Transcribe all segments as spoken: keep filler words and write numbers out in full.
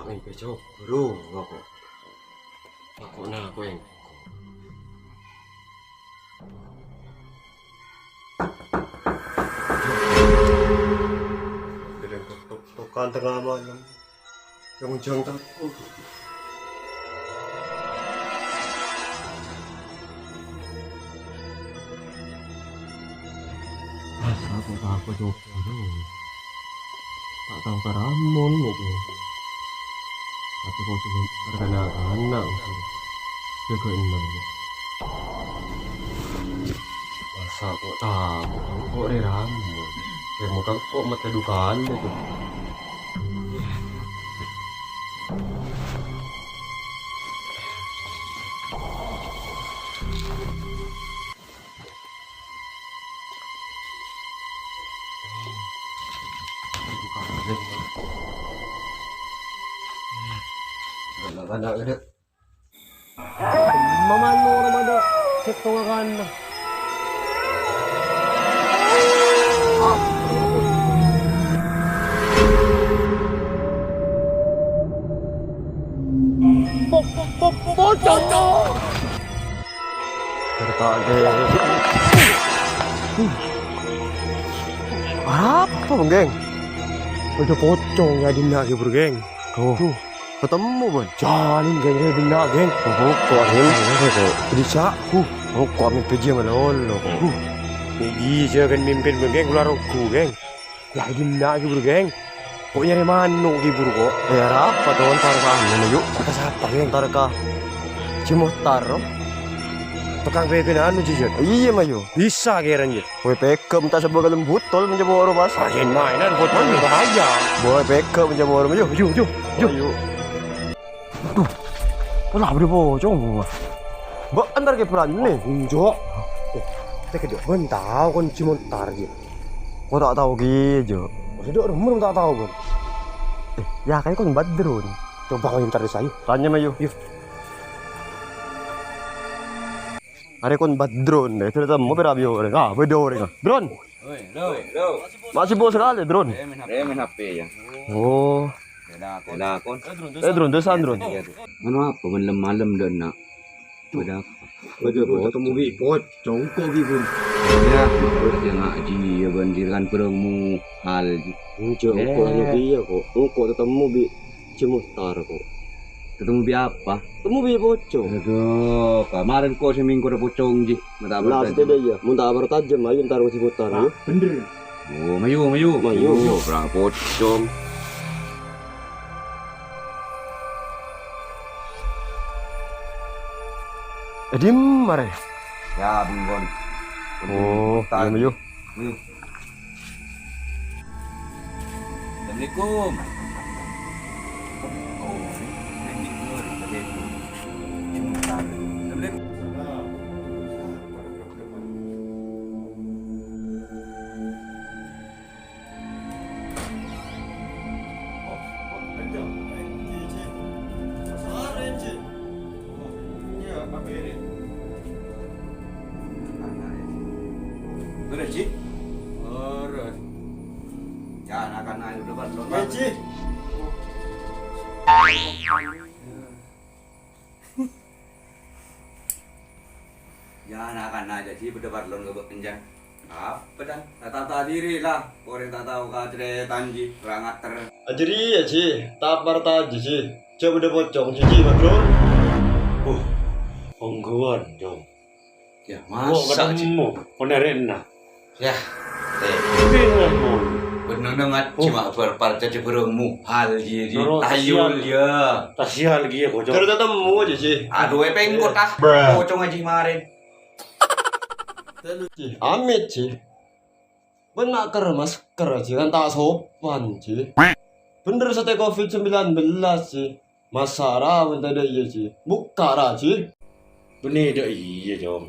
Engko' coba, Bro, engko'. Engko' na, engko', engko'. Tok-tokan tengnga malem. Jhung-jhung tako'. Ah, tako', tako', coba, Bro. Ta' tao karamon, kok. Tapè kok coma karena anak, kok. Jaga enem. Masa kok tako', kok reramon? Kok mata dukan itu. Mamano ra bâdâ sèttonga kana. Po-, po-, po-, pocong! Kerta'e. Arapa, Bang, Geng? Bâdâ pocong è dinna', Bro, Geng. Tuh. Tuh. Katemmo, Bân. Jhâlân, Geng, è dinna', Geng. Tuh, kok, Geng. Tuh. Bisa. Tuh. Kok, mimpi jiyâ malolo, kok. Tuh. Ghi jhâ' kan mimpi, Bân, Geng, kaulâ rogu, Geng. Yâ, è dinna', Bro, Geng. Kok nyarè mano', Bro, kok? Yâ, arapa, Ton? Entar ka anu, yu. Ka sapa, Geng? Entar ka Ji Muhtar, ro. Tokang pèpèna anu, Ji, Jun. Iyâ, mayu. Bisa, kèran, Ji. Woi, pegghâ' menta sabâ kalem botol, menjâ boro, pas. Main-mainan, botol bahaya. Woi, pegghâ' menjâ boro, mayu. Yu, yu, yu. Aduh. Pola bâdâ pocong, gua. Mbok entar ke berani. Enjâ'. Eh, tèkè dâ', Bân tao kon Ji Muhtar, Ji. Kok ta' tao kèya, Jo? Maksudnya, orang umur ta' tao, Bân. Eh, yâ, kayak kon Badrun. Coba kau entar di saya. Tanya, mayu. Yuk. Arè kon Badrun, deh. Ternyata mau pera bio, orèng. Ah, bâdâ orèng, ah. Drun. Oi, Bro. Masih bos sekali, Drun. Eh, main H P. Eh, main H P, yâ. Oh. Bâdâ kon. Bâdâ kon. Eh, Drun, terus, Drun. Anu apa, malem-malem dâ' enna'? Bâdâ apa? Bâdâ apa? Ketemu bi' pocong, kok bi' pun. Yâ, maksudnya ngaji, yâ, bandiran bârâmmu hal, Ji. Enjâ', kok hanya dia, kok. Kok ketemu bi' Ji Muhtar, kok. Ketemu bi' apa? Ketemu bi' pocong. Aduh, kemarin kok seminggu ada pocong, Ji. Lah, sèttong, yâ. Mun ta' partajam, ayo entar ka Ji Muhtar, yâ. Bener. Oh, mayu, mayu. Mayu. Mayu, perang pocong. Eh, dim, mare. Yâ, bengkon. Oh, mayu, mayu. Mayu. Assalamualaikum. Oh, ini, ini, ini, ini. Assalamualaikum. Beres, Ji? Beres. Jhâ' na'-kana' ayo bâdâ parlo. Yâ, Ji. Jhâ' na'-kana' jhâ', Ji, bâdâ parlo ka bâ'na, jhâ'. Apa, Dan? Ta', ta', ta' diri lah. Orèng ta' tao kacarètan, Ji. Ora ngater. Ajâriyâ, Ji. Ta' partajâ, Ji. Jhâ' bâdâ pocong, Ji, Ji, Badrun. Wah, ongghuwân, Jong. Yâ, masa, Ji? Kok ketemu, ponerena. Yâ, eh. Bingung. Bener nang ngaji mah bar-, parcajâ bârâmmu. Hal, Ji, Ji. Noro' tasial, yâ. Tasial, Ji, yâ, kocok. Terus ketemu aja, Ji. Aduh, eh, pengkot, ah. Pocong aja kemarin. Ji, amit, Ji. Bân ma' kèr masker, Ji, kan ta' sopan, Ji. Bener satè covid sembilan belas, Ji. Masa ra bân tadâ' iyâ, Ji. Bukka' ra, Ji. Bânnè dâ' iyâ, Jong.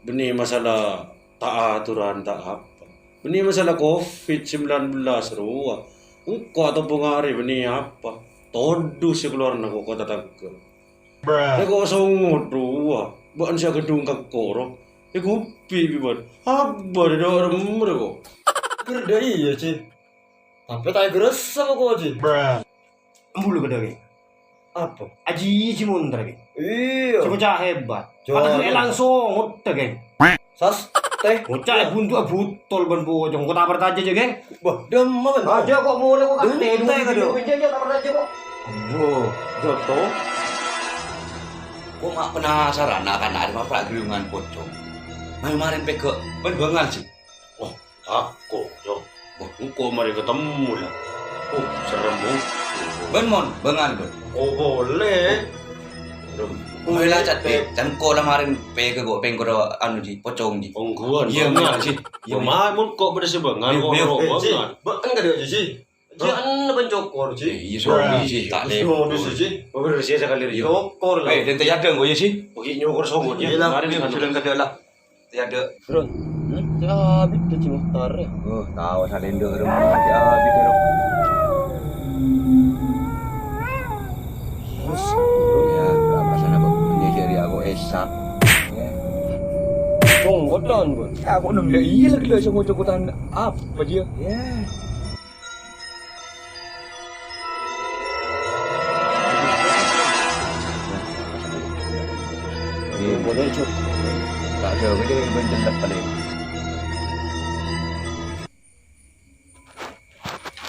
Bânnè masalah ta' aturan, ta' apa. Bânnè masalah covid sembilan belas rowa. Engko' atobhung arè bânnè apa? Todus sè kalowarna koko tatangghâ. Rè kok songot rowa. Bâ'na sè aghâdhung ka koro. Èghubi bi' bâ'na. Abâ' dâ' remmer kok. Kèr dâ' iyâ, Ji. Tapè ta' ègressa koko, Ji. Embulu ka dâging. Apa? Aji, Aji Montra, Geng. Iyâ. Sè ngoca' hebat. Jâ-, padahal langsung ngoca', Geng. Saste. Ngoca' buntu abutol bân pocong. Kok ta' parcajâ, Geng? Wah, dâmma, bân. Aja kok mulai kok kate dulu. Aja, aja, ta' parcajâ kok. Wah, jâto. Kok ma' penasaran, na'-kana' ma' pra' ghellungan pocong. Mari-mari pegghâ', bân bângal, Ji. Wah, tako', Cong. Wah, engko' marè katemmo, la. Oh, serem, Bu. Bân, Mon, bângal, bân. Oh, boleh. Serem. Ayo, la, Cak, Dik. Can engko' la marèn pegghâ' kok pèng kodhu anu, Ji, pocong, Ji. Ongghuwân, iyâ, bângal, Ji. Iyâ, ma' mon kok bâdâ sè bângal, ayo, kok ayo, ro-, eh, Ji, bângal. Bâ'en kadhi, Ji. Hah? Ji, anna bân cokor, Ji. Eh, iyâ, sorry, Ji. Ta' lepon. Sorry, Ji. Bener, Ji, sakali, Ji. Cokor, la. Eh, dente jadang, kok, ya, Ji? Oke, nyokor songko, Ji. Iyâ, la. Kemarin kan jalan kadhi, la. Tiada. Bro, hmm? Cè' abit dâ' Cè' Muhtar, ya? Oh, tao salendo, Rom. Cè' abit, Rom. Terus, ya, apa sana, Bang? Ini dari aku Esa. Ya. Bang, koton, Bang. Ya, aku nembak iya lagi lah sama cokotan apa dia? Ya. Iya, boleh, Cuk. Tak ada, boleh, boleh, tetap boleh.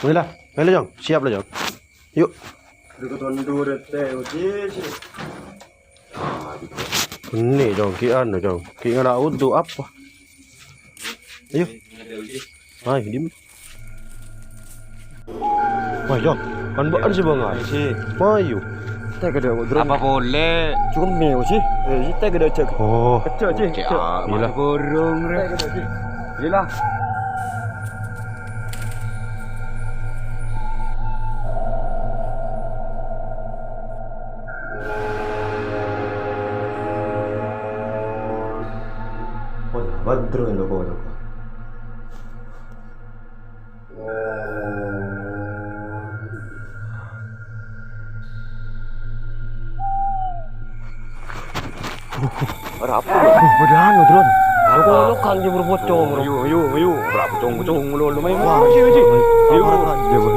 Wis la, mèlo, Jong. Siap la, Jong. Yuk. Ini, Jong, ki anu, Jong. Ki ngala' wudu apa? Ayo. Ayo, dim. Wah, Jong. Kan bâ'en sè bângal. Sih. Mayu. Tèkè dâ', Bro. Apa boleh? Cuma mèo sih. Eh, sih tèkè dâ' cek. Oh. Kejak, sih. Cek, ah, gila. Masih burung, Re. Tèkè dâ', sih. Gila. Wah, Badrun lo, lo. Ora apa, Bro? Padahal, Bro. Aku lo kan jebur pocong, Bro. Ayo, ayo, ayo. Ora pocong-pocong lo, lo main. Wah, ayo, ayo. Ayo. Apa, Bro?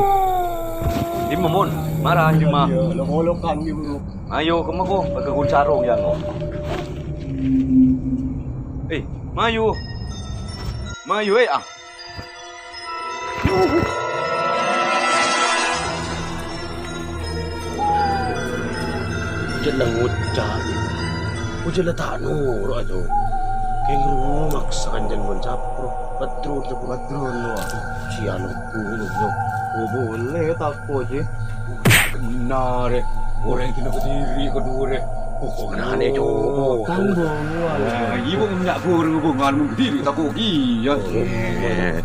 Dimma, Mon? Mara, dimma. Lo kan jebur. Ayo, kemma ko, pakai kun sarung ya, no. Eh, mayu. Mayu, eh, ah. Jhâ' la ngoca'. Jhâ' la ta' noro', ajo. Kèng rowa maksa kancan bân capro. Badrun, Badrun, lo. Siya lengku, lo. Oh, boleh tako', Ji. Benar, eh. Orèng kèna kediri kedua, eh. Pokokna aneh, coba. Kan bongo, ah. Nah, iya, kok nggak burung, kok nggak nunggu kediri, tako' iya. Eh.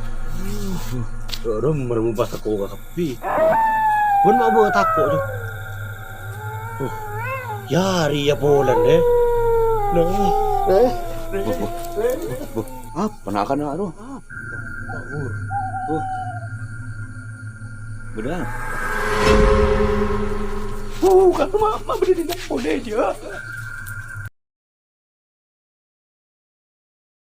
Rem, rem pas tako' ka kabbhi. Pon mau bawa tako', Cuk. Oh. Ya, Ria Polan, eh. Nah. Eh. Bu, bu, bu, bu. Apa nak kana' tu? Apa? Beda. Uh, kan mama berdiri nak boleh je.